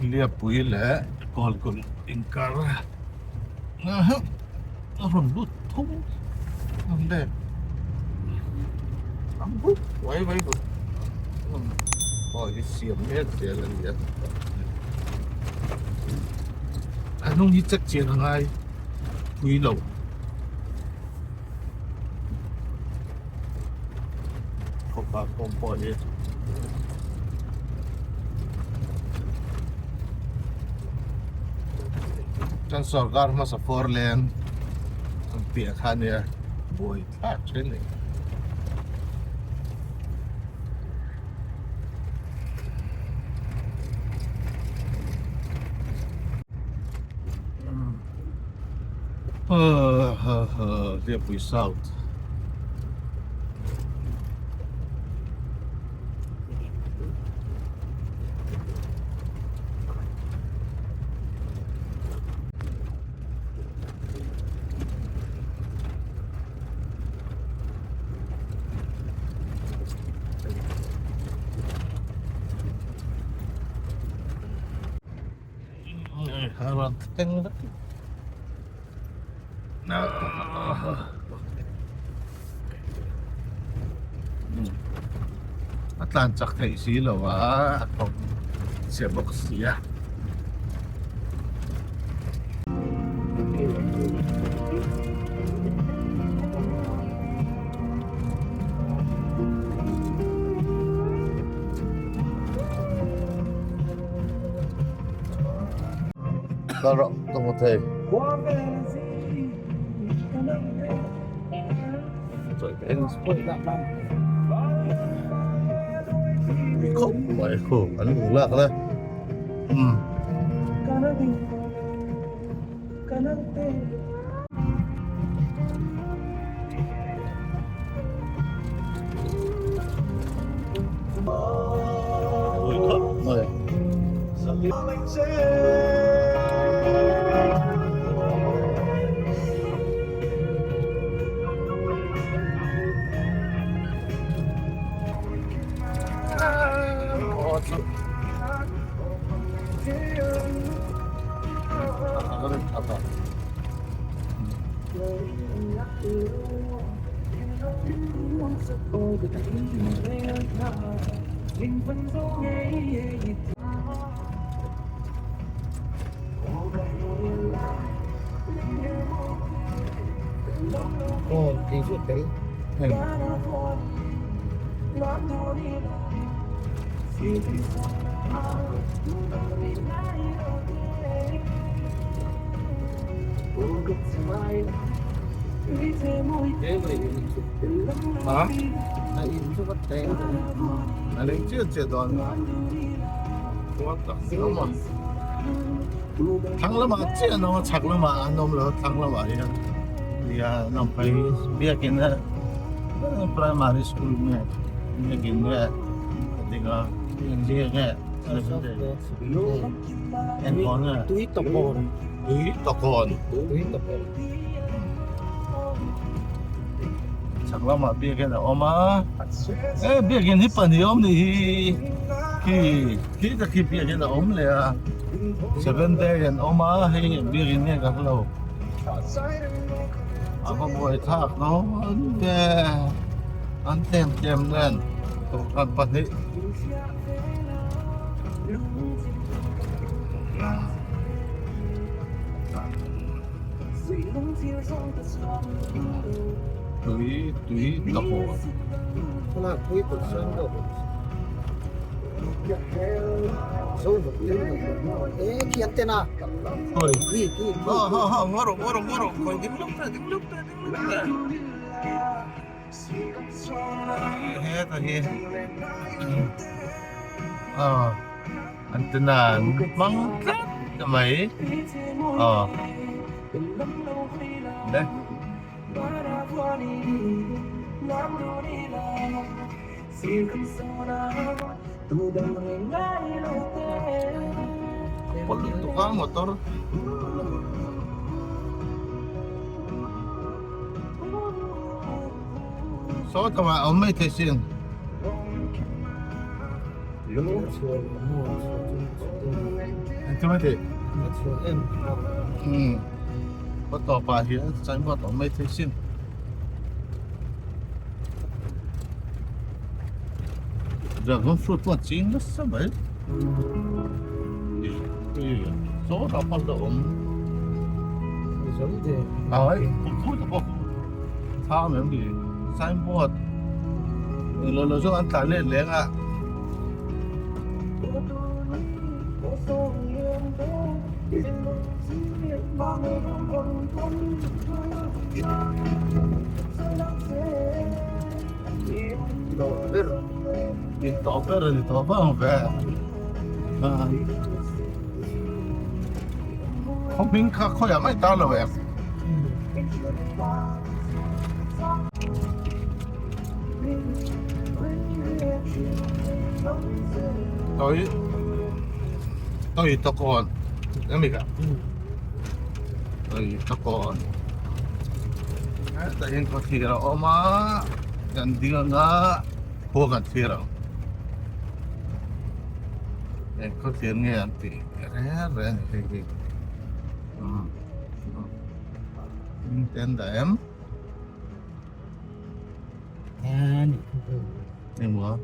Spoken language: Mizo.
Liapui leh Kawlkulh inkar a rawn lut thum ang le ang vut vai vai vut pawh hi siam mek zel a ni a a hnung hi check chian a ngai pui lo. Khawpa kawng pawh hi Kan sorkar hmasa four lane an piah kha ania buai thlak thin a ni. Hliappui South. A tlan chak theih si lo a a thawk chhe bawk si a. Kal rawh ka hmu thei. Ui khawp mai khu an lung lak na. Um. Ui khawp mai. Hả? A leng chiah chiah dawn Thlang lamah chiah an awm a chhak lamah an awm lo thlang lamah hian nia an awm phei biakin a primary school nge biakin nge a ding a entir nge engkaw nge tui tawkawn tui tawkawn tui tawkawn Chhak lamah biakin a awm a e biakin hi pahnih a awm ni hi khi khi tak khi biakin a awm leh a seven day an awm a hei biakin nge ka hrelo a va buai thlak dawn ve an tlem tlem nen kohhran pahnih. Tui tui ta haw. Oi. Ha ha ha ngaro ngaro ngaro khoi ding luk ta ding luk ta ding luk ta. He ta hi. Ờ. Antenna an hmang tlat mai aw le pawlh lutuk a motor saw tawh ah a awm maithei sin. Engtin mai tih? Umm khaw tawpah hian signboard a awm mai thei sin. Dragon fruit pawh a ching nasa mai. Saw tah pawh a awm. Ai khu te pawh thang em ni signboard englo lo zawng an tlan let leng a. In tawh ber a ni tawh vang ve khaw hming kha khawiah mai ta lo em. Tôi tôi to con cái gì cả tôi to con tại hiện có thìa là ôm á gần đường á khua gần thìa rồi em có tiền nghe ăn thì rẻ rẻ thì thì tên là em. Ni maw?